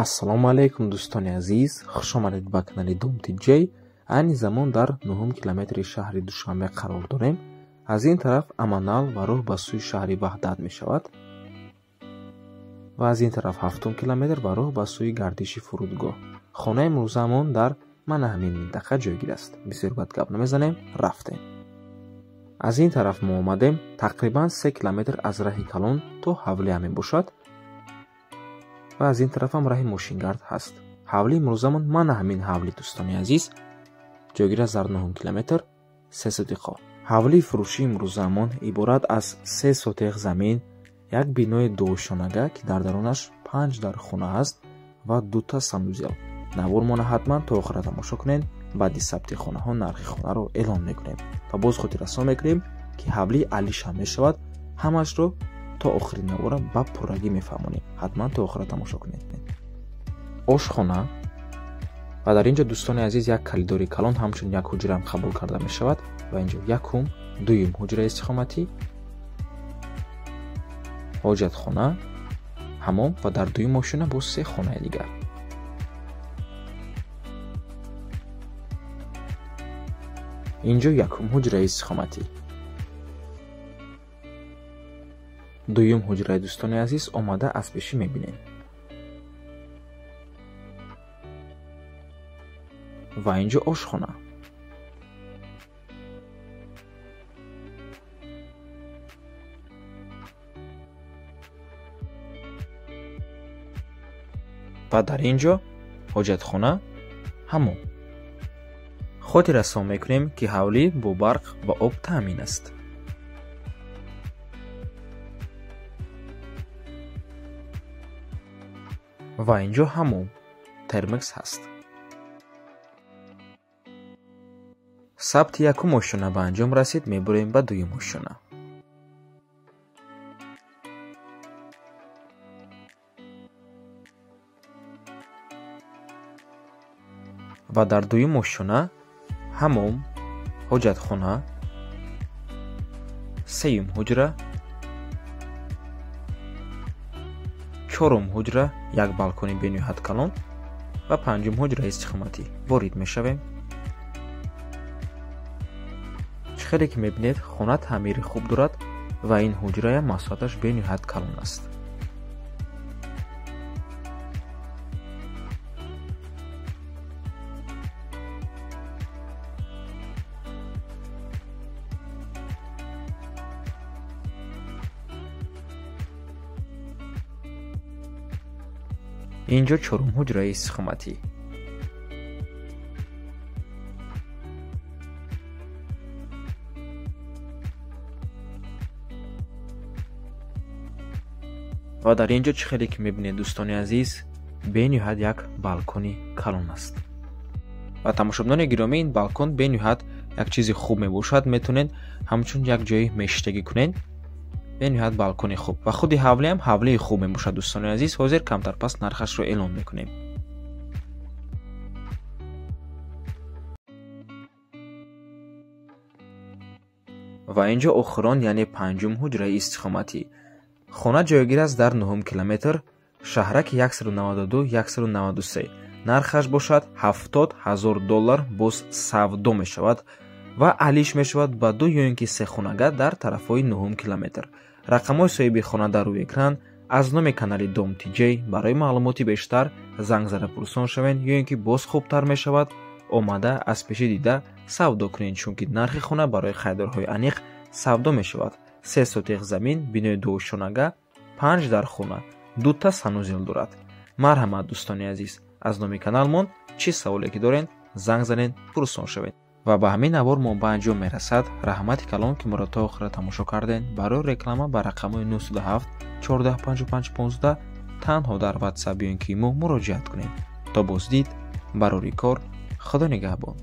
Ассалому алайкум, дӯстони азиз, хуш омадед ба канали Дом TJ. Айни замон дар 9 километри шаҳри Душанбе қарор дорем. Аз ин тараф Аманал ва роҳ ба сӯи шаҳри Ваҳдат мешавад ва аз ин тараф 7 километр ва роҳ ба сӯи гардиши фурудгоҳ. Хонаи имрӯзаамон дар мана ҳамин минтақа ҷойгир аст. Бисёр бад гап намезанем, рафтем. Аз ин тараф мо омадем, тақрибан 3 километр аз раҳи калон то ҳавлия мебошад ва аз ин тараф ҳам раҳи мошингард ҳаст. Ҳавлии имрӯзамон мана ҳамин ҳавли, дӯстони азиз, ҷойгир аст дар 9 километр, 3 сотиқо. Ҳавлии фурӯшии имрӯзаамон иборат аз 3 сотиқ замин, як бинои дуошонага, ки дар дарунаш 5 дар хона аст ва 2 санузел. Навормона ҳатман то охира тамошо кунед. Баъди сабти хонаҳо нархи хонаро эълон мекунем ва боз хотиррасон мекунем, ки ҳавлии алиша мешавад. Ҳамашро то охири навора ба пуррагӣ мефаҳмонем. Ҳатман то охира тамошо кунед. Ошхона ва дар инҷо, дӯстони азиз, як калидори калон ҳамчун як ҳуҷраам қабул карда мешавад ва инҷо якум, дуюм ҳуҷраи истиқоматӣ, ҳоҷатхона, ҳамом ва дар дуюм ошёна боз 3 хонаи дигар. Инҷо якум ҳуҷраи истиқоматӣ, дуюм ҳуҷраи, дӯстони азиз, омада аз пешӣ мебинем ва инҷо ошхона. Ва дар инҷо ҳоҷатхона, ҳамом. Хотиррасон мекунем, ки ҳавлӣ бо барқ ва об таъмин аст. Ва инҷо ҳамом, термекс ҳаст. Сабти якум ошёна ба анҷом расид, мебурем ба дуюм ошёна. Ва дар дуюм ошёна ҳамом, ҳоҷатхона, сеюм ҳуҷра, чорум ҳуҷра, як балкони бениҳоят калон ва панҷум ҳуҷраи истиқоматӣ. Ворид мешавем. Чӣ хеле ки мебинед, хона таъмири хуб дорад ва ин ҳуҷраям масоҳаташ бениҳоят калон аст. Инҷо чорум ҳуҷраи истиқоматӣ. Ва дар инҷо чӣ хеле ки мебинед, дӯстони азиз, бениҳоят як балкони калон аст. Ва тамошобинони гиромӣ, ин балкон бениҳоят як чизи хуб мебошад. Метавонед ҳамчун як ҷои мешиштагӣ кунед. Бениҳоят балкони хуб ва худи ҳавлиам ҳавлии хуб мебошад, дӯстони азиз. Ҳозир камтар пас нархашро эълон мекунем. Ва инҷо охирон, яъне панҷум ҳуҷраи истиқоматӣ. Хона ҷойгир аст дар 9 километр, шаҳраки 192 193. Нархаш бошад $70,000, боз савдо мешавад ва алиш мешавад ба 2 ё ин ки 3 хонага дар тарафҳои 9 километр. Рақамҳои соҳиби хона дар рӯи экран. Аз номи канали Дом TJ барои маълумоти бештар занг зада пурсон шавед ё ин ки боз хубтар мешавад омада аз пеши дида савдо кунед, чунки нархи хона барои харидорҳои аниқ савдо мешавад. 3 сотиқ замин, бинои дуошонага, 5 дар хона, 2 санузел дорад. Марҳамат, дӯстони азиз, аз номи каналмон чӣ саволе ки доред, занг занед, пурсон шавед. Ва ба ҳамин навор мо ба анҷом мерасад. Раҳмати калон, ки моро то охира тамошо кардед. Барои реклама ба рақамҳои 907 14 55 15 танҳо дар WhatsApp ё ин ки мо муроҷиат кунед. То боздид, барори кор, Худо нигаҳбон.